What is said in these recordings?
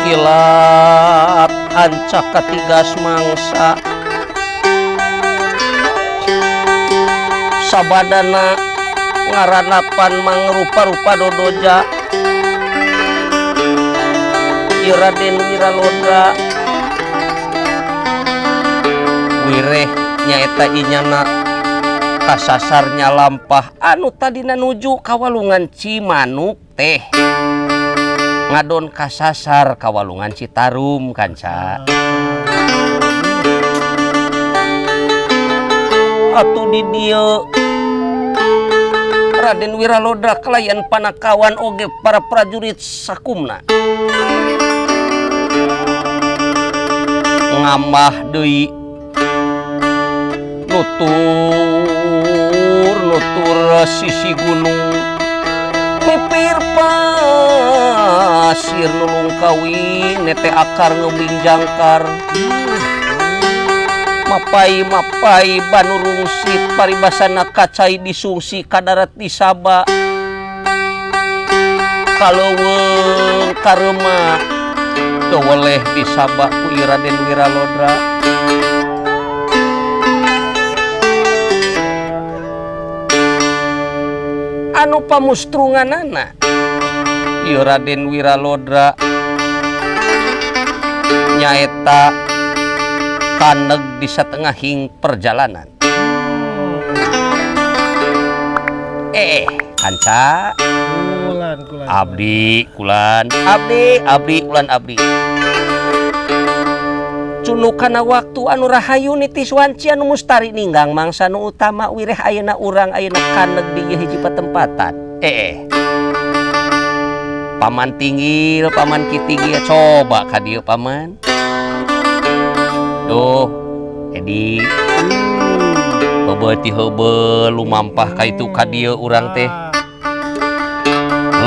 Kilat hancak katigas mangsa sabadana ngaranapan mangrupa-rupa dodoja ieu Raden Wiralodra wireh nyaeta inyana kasasarnya lampah anu tadina nuju ka walungan Cimanuk teh ngadon kasasar ka walungan Citarum kanca. Atuh di dieu Raden Wiralodra kalayan panakawan oge para prajurit sakumna ngamah deui nutur sisi gunung mipir pasir nulung kawin nete akar ngebing jangkar mapai mapai banu rungsit paribasana kacai disungsi kadarat disaba kaleuweung karema teu weleh disaba ku Raden Wiralodra. Anu pamustrunganana ieu Raden Wiralodra nyaeta kaneg di satengahing perjalanan. Kanca kulan kulan abdi kulan abdi abdi kulan abdi cunu kana waktu anu rahayu nitis wanci anu mustari ninggang mangsa nu utama wireh ayeuna urang ayeuna kaneg di ieu hiji patempatan. Paman tinggil paman kitinggil coba ka dieu paman. Duh Edi heubeul ti heubeul lumampah ka itu ka dieu urang teh.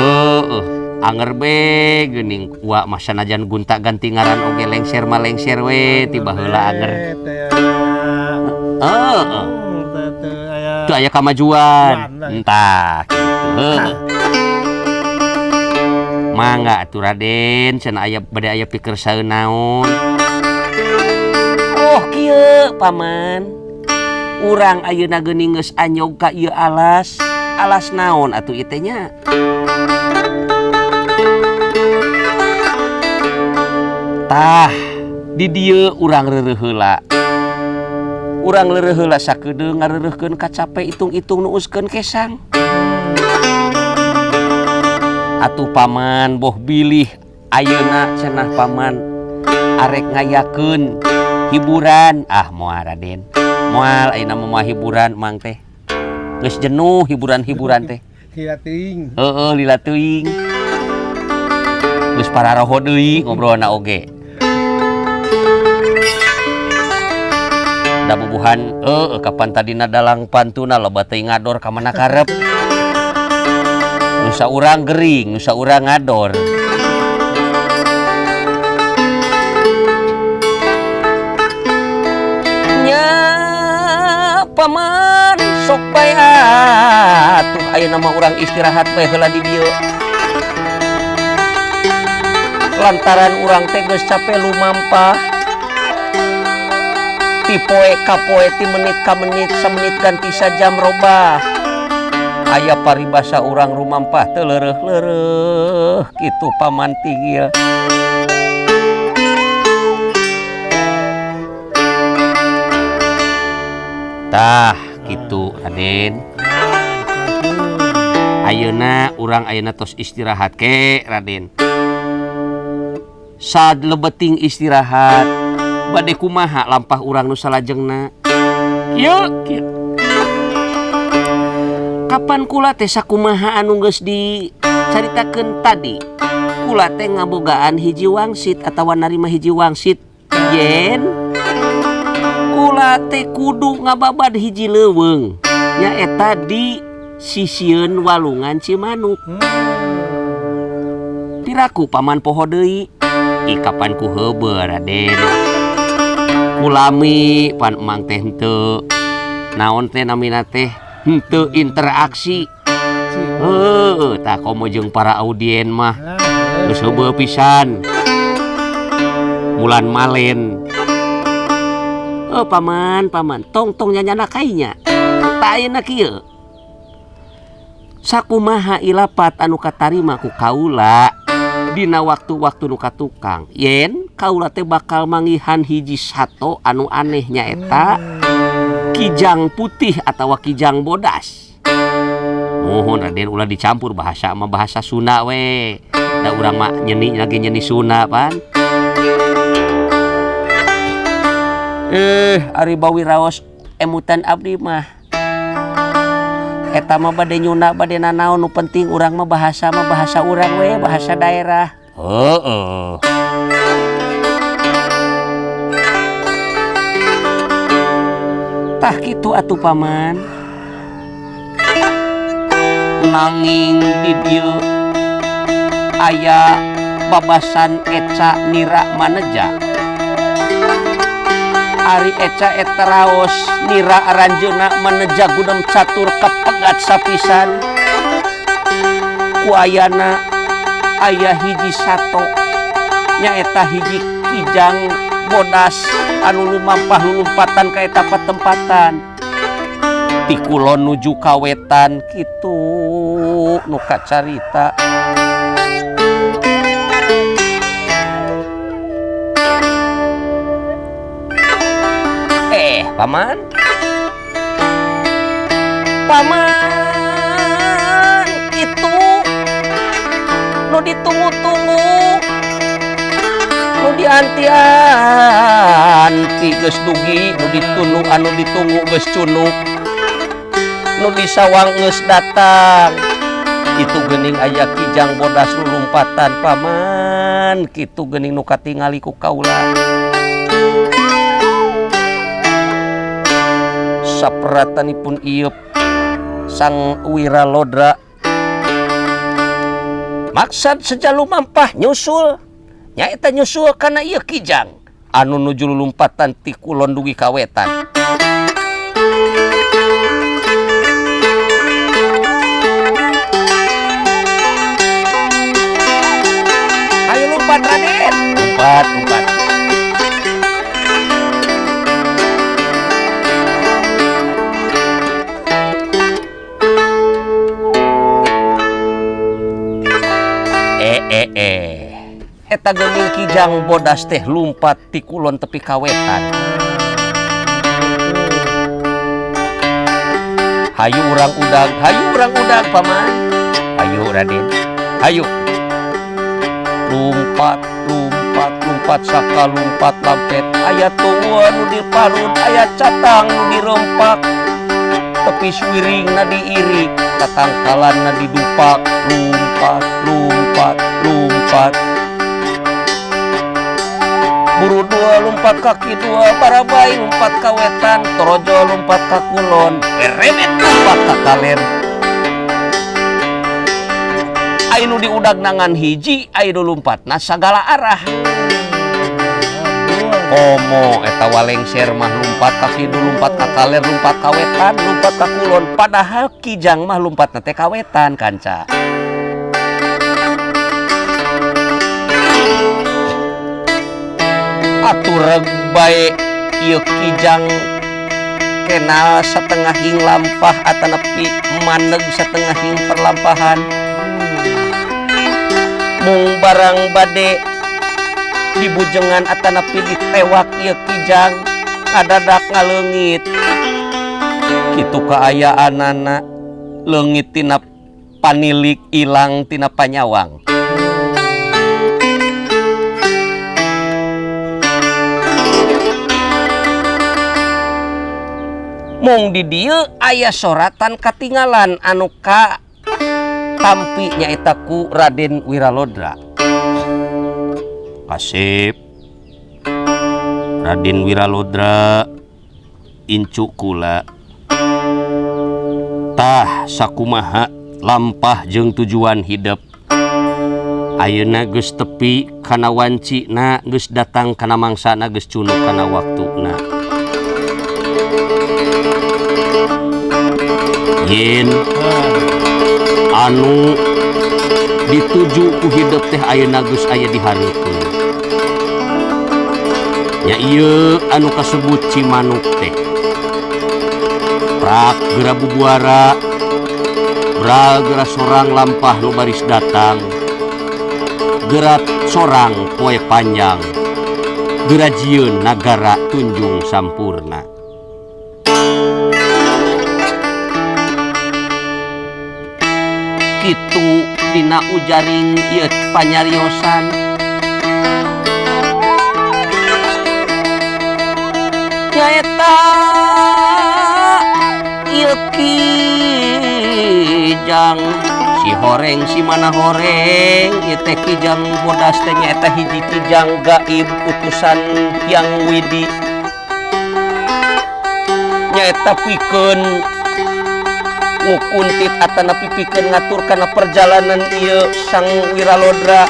Heueuh anger be geuning wa mah sanajan gonta-ganti ngaran oge lengser mah lengser we ti baheula anger. Heeh. Teu aya kamajuan. Entah kitu. Heueuh. Mangga atuh Raden cenah aya bade aya pikersaeun naon. Oh kieu paman. Urang ayeuna geuning geus anyog ka ieu alas. Alas naon atuh ieu teh nya? Tah di dieu urang reureuh heula. Urang reureuh heula sakedeung ngareureurkeun kacape itung-itung nuuskeun kesang. Atuh paman boh bilih ayeuna cenah paman arek ngayakeun hiburan. Ah moal Raden. Moal ayeuna mah hiburan mang teh. Geus jenuh hiburan-hiburan teh. Lila teuing. Heeh lila teuing. Geus pararoho deui ngobrolna oge. Da bubuhan kapan tadina dalang pantuna loba teuing ngador ka mana karep. Nusa urang gering, nusa urang ngador. Nya paman sok bae atuh ayeuna mah urang istirahat bae heula di dieu. Lantaran urang teh geus cape lumampah. Ti poe ka poe, ti menit ka menit, samenit ganti sajam robah. Aya paribasa urang rumampah teu leureuh-leureuh kitu paman tinggil. Tah kitu Raden. Ayeuna urang ayeuna tos istirahat ke Raden. Saat lebeting istirahat bade kumaha lampah urang nu salajengna. Kieu kieu. Kapan kula teh sakumaha anu geus dicaritakeun tadi? Kula teh ngabogaan hiji wangsit atawa narima hiji wangsit yen kula teh kudu ngababad hiji leuweung nyaeta di sisieun walungan Cimanuk. Piraku paman poho deui. Ih kapan ku heubeul Raden. Kulami pan emang teh henteu. Naon teh namina teh henteu interaksi. Heueuh tah komo jeung para audien mah geus heubeul pisan. Mulan malen. Oh paman, paman, tong tong nyanyana kainya. Tak ayeuna kieu. Sakumaha ilapat anu katarima ku kaula dina waktu-waktu nu katukang. Yen kaula teh bakal manggihan hiji sato anu aneh nyaeta kijang putih atawa kijang bodas. Mohon Raden ulah dicampur bahasa sama bahasa Sunda we. Da urang mah nyeni lagi nyeni Sunda pan. Ari bawi raos emutan abdi mah. Eta mah bade nyunda bade nanaon nu penting urang mah bahasa mah bahasa urang we, bahasa daerah. Heeh. Tah kitu atuh paman. Nanging di dieu aya babasan eca nira maneja. Ari eca eta raos nira aranjeuna maneja gudem catur kapegat sapisan. Ku ayana aya hiji sato nyaeta hiji kijang bodas anu lumampah lulumpatan ka eta patempatan. Ti kulon nuju ka wetan kitu nu kacarita. Paman. Paman itu nu ditunggu-tunggu, nu dianti-anti geus dugi, nu ditunu anu ditunggu geus cunuk, nu disawang geus datang. Itu geuning aya kijang bodas lulumpatan paman, kitu geuning nu katingali ku kaula. Sapratanipun ieu Sang Wiralodra maksad seja lumampah nyusul nyaeta nyusul kana ieu kijang anu nuju lulumpatan ti kulon dugi ka wetan. Ayo lumpat Raden, lumpat, lumpat. Eta geuning kijang bodas teh lumpat ti kulon tepi ka wetan. Hayu urang udag, hayu urang udag paman. Hayu Raden, hayu. Lumpat, lumpat, lumpat saka lumpat lampet. Aya tungguan nu diparut, aya catang nu dirempak. Tepi suiring na diirik, tatangkalan na didupak. Lumpat, lumpat, lumpat. Buru dua lumpat kaki dua, barabai lumpat ka wetan, torojo lumpat ka kulon, berebet lumpat ka kaler. Aya nu diudag nangan hiji, aya nu lumpatna sagala arah. Komo eta walengser mah lumpat ka kidul, lumpat ka kaler, lumpat ka wetan, lumpat ka kulon. Padahal kijang mah lumpatna teh ka wetan kanca. Atureg bae ieu kijang kenal satengahing lampah atanapi maneg satengahing perlampahan. Mung barang bade dibujengan atanapi ditewak ieu kijang ngadadak ngaleungit. Kitu kaayaanana leungit tina panilik ilang tina panyawang. Mung di dieu aya soratan katingalan anu ka tampi nyaeta ku Raden Wiralodra. Kasep Raden Wiralodra incu kula. Tah sakumaha lampah jeung tujuan hidep. Ayeuna geus tepi kana wancina, geus datang kana mangsana, geus cunuk kana waktuna. Yen anu dituju ku hidep teh ayeuna geus aya di hareupeun. Nya ieu anu kasebut Cimanuk teh. Prak geura bubuara, bral geura sorang lampah nu baris datang. Geura sorang poe panjang, geura jieun nagara Tunjung Sampurna. Kitu dina ujaring ieu panyariosan. Nyaeta ieu kijang si horeng si mana horeng ieu teh kijang bodas teh nyaeta hiji kijang gaib utusan Hyang Widi. Nyaeta pikeun ngukuntit atanapi pikeun ngatur kana perjalanan ieu Sang Wiralodra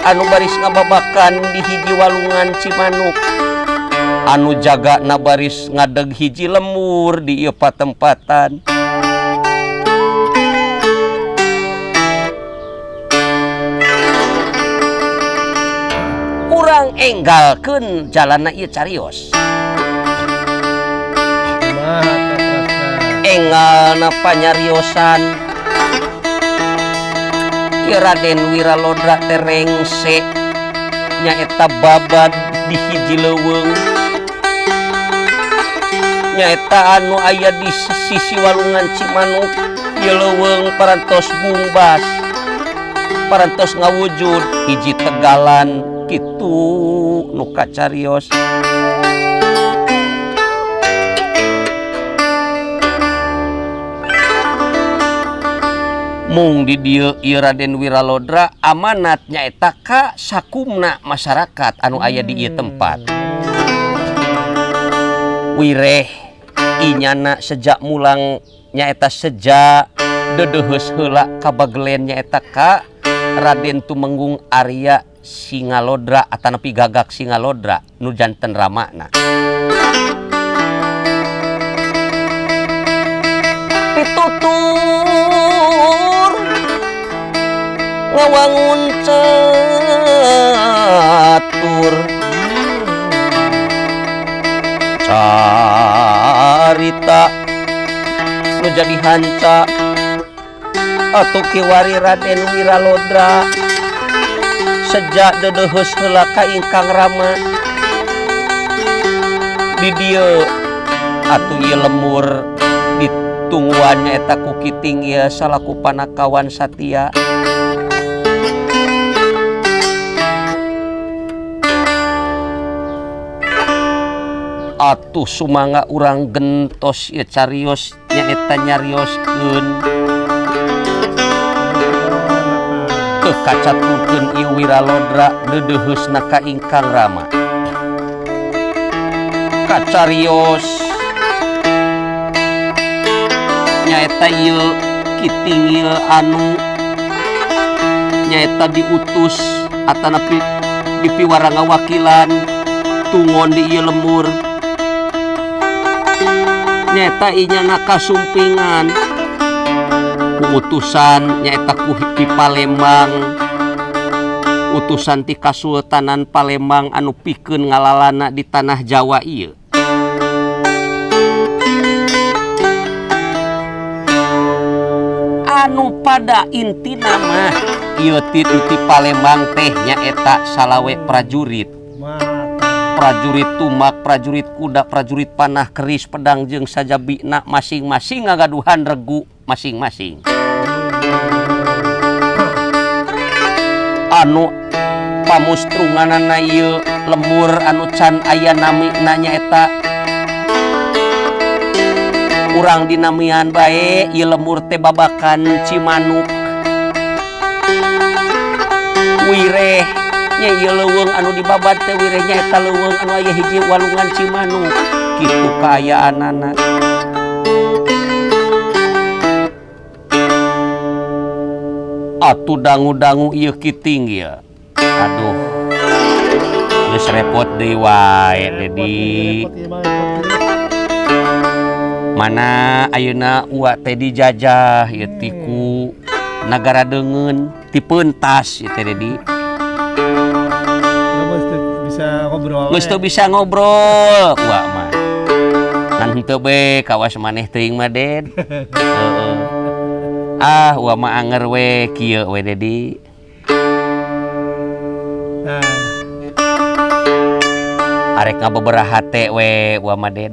anu baris ngababakan di hiji walungan Cimanuk. Anu jaga na baris ngadeg hiji lemur di ieu patempatan. Urang enggalkeun jalanna ieu carios. Engalna panyariosan ieu Raden Wiralodra teh rengse nyaeta babad di hiji leuweung nyaeta anu aya di sisi walungan Cimanuk. Ieu leuweung parantos bungbas, parantos ngawujud hiji tegalan kitu nu kacarios. Mung di dieu ieu Raden Wiralodra amanat nyaeta ka sakumna masyarakat anu aya di ieu tempat. Wireh inyana sejak mulang nyaeta sejak dedeuheus heula ka bagelen nyaeta ka Raden Tumenggung Arya Singalodra atanapi Gagak Singalodra nu janten ramana. Pitutur ngawangun catur carita nu jadi hanca atuh kiwari Raden Wiralodra sejak dedeuheus heula ka ingkang rama di dieu atuh ieu lemur ditungguan nyaeta ku Kiting ieu salaku panakawan satia. Atuh sumangga urang gentos ieu carios nyaeta nyarioskeun teu kacaturkeun ieu Wiralodra dedeuheusna ka ingkang rama. Kacarios nyaeta ieu Kiting ieu anu nyaeta diutus atanapi dipiwara ngawakilan tungon di ieu lemur nyaeta inyana kasumpingan ku utusan nyaeta ku ti Palembang, utusan ti Kasultanan Palembang anu pikeun ngalalana di tanah Jawa ieu. Anu pada intina mah ieu ti Palembang teh nyaeta salawe prajurit. Prajurit tumak, prajurit kuda, prajurit panah, keris, pedang jeung sajabina masing-masing ngagaduhan regu masing-masing. Anu pamustrunganana ieu lemur anu can aya namina nyaeta urang dinamian bae ieu lemur teh babakan Cimanuk. Wireh nya ieu leuweung anu dibabad teh wireh nyaeta leuweung anu aya hiji walungan Cimanuk. Kitu kaayaanana. Atuh dangu-dangu ieu Kiting ieu. Aduh. Geus repot deui wae Dedi. Mana ayeuna uwa teh dijajah ieu ti ku nagara deungeun ti pentas ieu teh Dedi. Bisa ngobrol. Ngobrol. Geus teu bisa ngobrol uak mah. Ngan henteu be kawas maneh teuing mah, Ded. Heeh. Ah, uak mah anger we kieu we, Dedi. Nah, Arek ngabeberaha hate we uak mah, Ded.